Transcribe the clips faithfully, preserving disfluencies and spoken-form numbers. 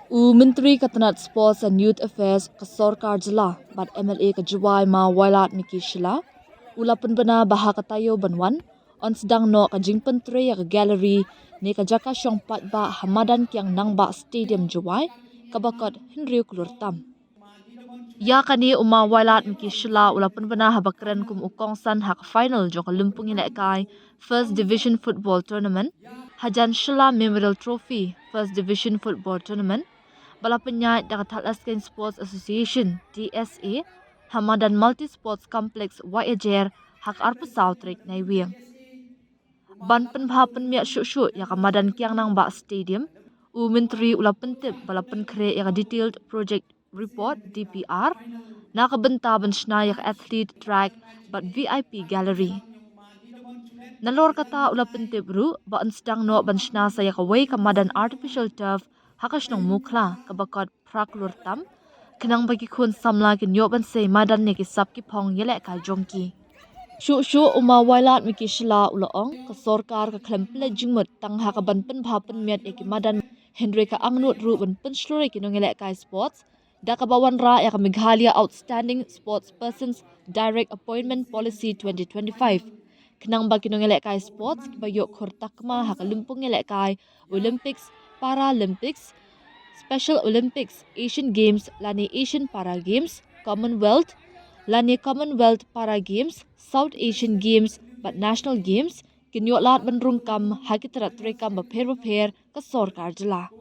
U Myntri ka tnat Sports and Youth Affairs ka sorkar jylla bad M L A ka Jowai Ma Wailadmiki Shylla u la pynbna ba ha ka taïew ban wan yn sdang noh ka jingpyntrei ïa ka gallery ne ka jaka shong paidbah ha madan Kiang Nangbah Stadium Jowai kaba kot hynriew klur tam. Ïa kane u Ma Wailadmiki Shylla u la pynbna haba kren kum u kongsan ha ka final jong ka lympung ïalehkai First Division Football Tournament, hajan Shylla Memorial Trophy First Division Football Tournament ba la pynïaid da ka Thadlaskein Sports Association, T S A, ha madan Multi Sports Complex Wahiajer ha ka arphew saw tarik Naiwieng. Ban pynbha pynmiat shuh shuh ïa ka madan Kiang Nangbah Stadium, u Myntri u la pyntip ba la pynkhreh ïa ka Detailed Project Report, D P R, na ka bynta ban shna ïa ka athlete track bad V I P gallery. Nalor kata u la pyntip ruh ba yn sdang noh ban shna sa ïa kawei ka madan artificial turf ha ka shnong Mukhla kaba kot phra klur tam, khnang ba ki khun samla kin ïoh ban sei madan ïa ki sap ki phong ïalehkai jong ki. Shuh shuh u Ma Wailadmiki Shylla u la ong ka sorkar ka khlem pynleit jingmut tang ha ka ban pynbha pynmiat ïa ki madan, hynrei ka angnud ruh ban pynshlur ïa ki nongïalehkai sports da kaba wanrah ïa ka Meghalaya Outstanding Sports Persons Direct Appointment Policy twenty twenty-five, khnang ba ki nongïalehkai sports kiba ïoh khur takma ha ka lympung ïalehkai Olympics, Paralympics, Special Olympics, Asian Games lane Asian Para Games, Commonwealth lane Commonwealth Para Games, South Asian Games bad National Games kin ïoh lad ban rung kam ha ki tnat treikam bapher bapher ka sorkar jylla.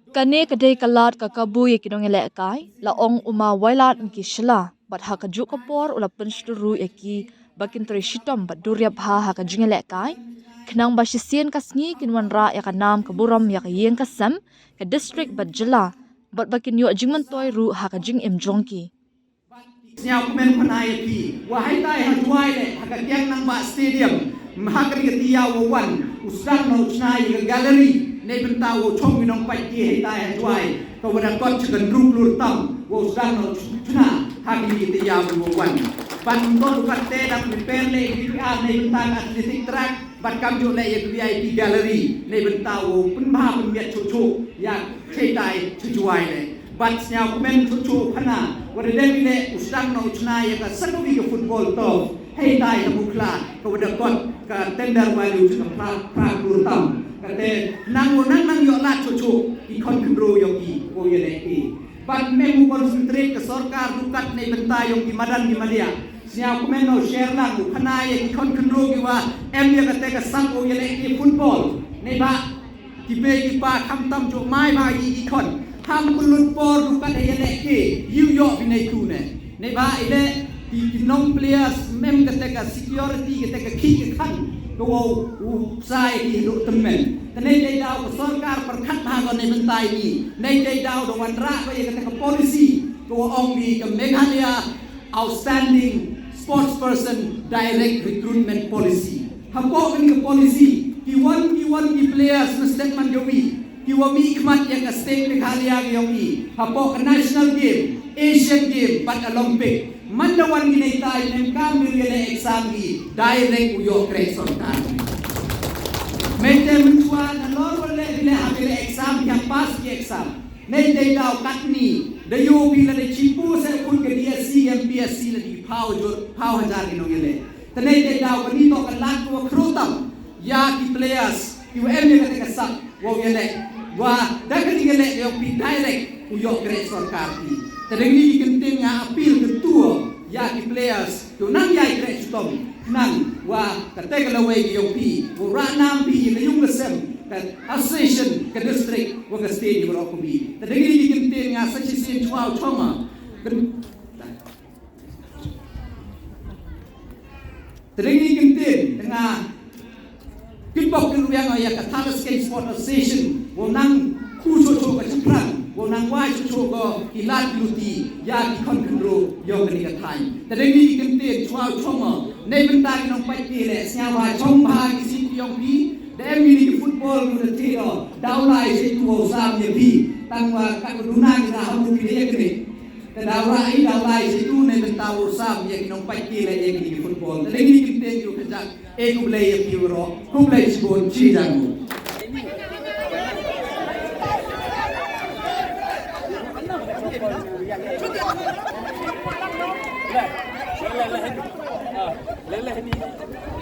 Kane ka dei ka lad ka kabu ïa ki nongïalehkai, la ong u Ma Wailadmiki Shylla, bad ha kajuh ka por u la pynshlur ruh ïa ki ba kin trei shitom bad duriap bha ha ka jingïalehkai, khnang ba shisien ka sngi kin wanrah ïa ka nam ka burom ïa ka ïing ka sem, ka district bad jylla, bad ba kin ïoh jingmyntoi ruh ha ka jingim jong ki. Sngewkmen pynai ïa phi, wa haitai ha Jowai leh ha ka Kiang Nangbah Stadium, ha kane ka taïew wa wan u sdang noh u shna ïa ka gallery neibynta wow chong ïa u nongpait ki haitai ha Jowai, ka wa da kot sha ka hynriew klur tam wow sdang noh u shna ha kane ka taïew wa wan. Ban ym don u kat te dang prepare leh ïa ka D P R neibynta ka athletic track, bad kamjooh leh ïa ka V I P gallery neibynta wow pynbha pynmiat shuh shuh ïa ka haitai sha Jowai leh. Bad sngewkmen shuh shuh u khana wa da dep leh u sdang noh u shna ïa ka sa kawei ka football turf haitai ha Mukhla, ka wa da kot ka tender value jong ka phra, phra klur tam. Kata nang u nang nang ïoh lad shuh shuh ki khon khynroo ïong ki wow ïalehke. Bad ym em u concentrate ka sorkar ruh kat neibynta ïong ki madan ki madiah. Sngewkmen u share lang u khana ïa ki khon khynroo ki wa em ïa kata ka sap wow ïalehke football. Neibhah ki bei ki pa khamtam jooh mai bha ïa ki khon. Ham pynlut por ruh kat ha ïalehke, ïoh ïoh bynei tu ne. Neibhah i leh ki, ki nong players ym em kata ka security, kata ka khih ka khan ka wow u sa ïa ki haduh tymmen. Te nei dei daw ka sorkar pyrkhat bha ko neibynta ïa ngi. Nei dei daw da wanrah ko ïa kata ka policy ka wa ong ki ka Meghalaya Outstanding Sports Person Direct Recruitment Policy. Hapoh kane ka policy, ki wan, ki wan ki players na state Mandvi, ki wa mih khmat ïa ka state Meghalaya ka ïong i hapoh ka National Game, Asian Game bad Olympic. Man da wan ki neitai, ym kam ki ïaleh exam ki, direct u ïoh kreh sorkar. Mynta mynchwa nalor wa leh, leh ha ki leh exam, ki hap pass ki exam. Nei dei daw katni, da ïoh phi lada chipu se khun ka D S C, M P S C lada ki phaw jur, phaw hajar ki nongïaleh. Te nei dei daw kani toh ka lad ka wa khruh tam ïa ki players ki wa em ïa kata ka sap wow ïaleh. Wa da kani ïaleh ïa phi direct u ïoh kreh sorkar phi. Te da kani ki kyntien nga appeal kyntu ïa ki players to nang ïai kreh shitom, nang wa kata ka lawei ka ïong phi, wow rah nam phi ïa ka ïung ka sem, ka association, ka district wa ka state ïa baroh kawei. Te da kini ki kyntien nga sa shisien chwa u chong ma. Te da kini ki kyntien te nga Kitbok kin ruh ïa nga ïa ka Thadlaskein Sport Association, wow nang ku shuh shuh ka shaphrang, wow nang wai shuh shuh ko ki lad ki luti ïa ki khon khynroo ïong kani ka thaiñ. Te da kini ki kyntien chwa u chong ma, neibynta ki nongpait ki leh, sngewbha chong bha ki sien ki ïong phi. Da em kini ki football ruh da thie, daw lai sha itu wow sam ïa phi. Tang wa kat wa duna ki ra ha u phi ïa kini. Te daw rah i daw lai sha itu neibynta wow sam ïa ki nongpait ki leh ïa kini ki football. Te da kini ki kyntien ïa u kajak. E khublei ïa phi waroh, khublei shibun, shi jan. Leh, leh, leh, leh. Ah, leh, leh, ni.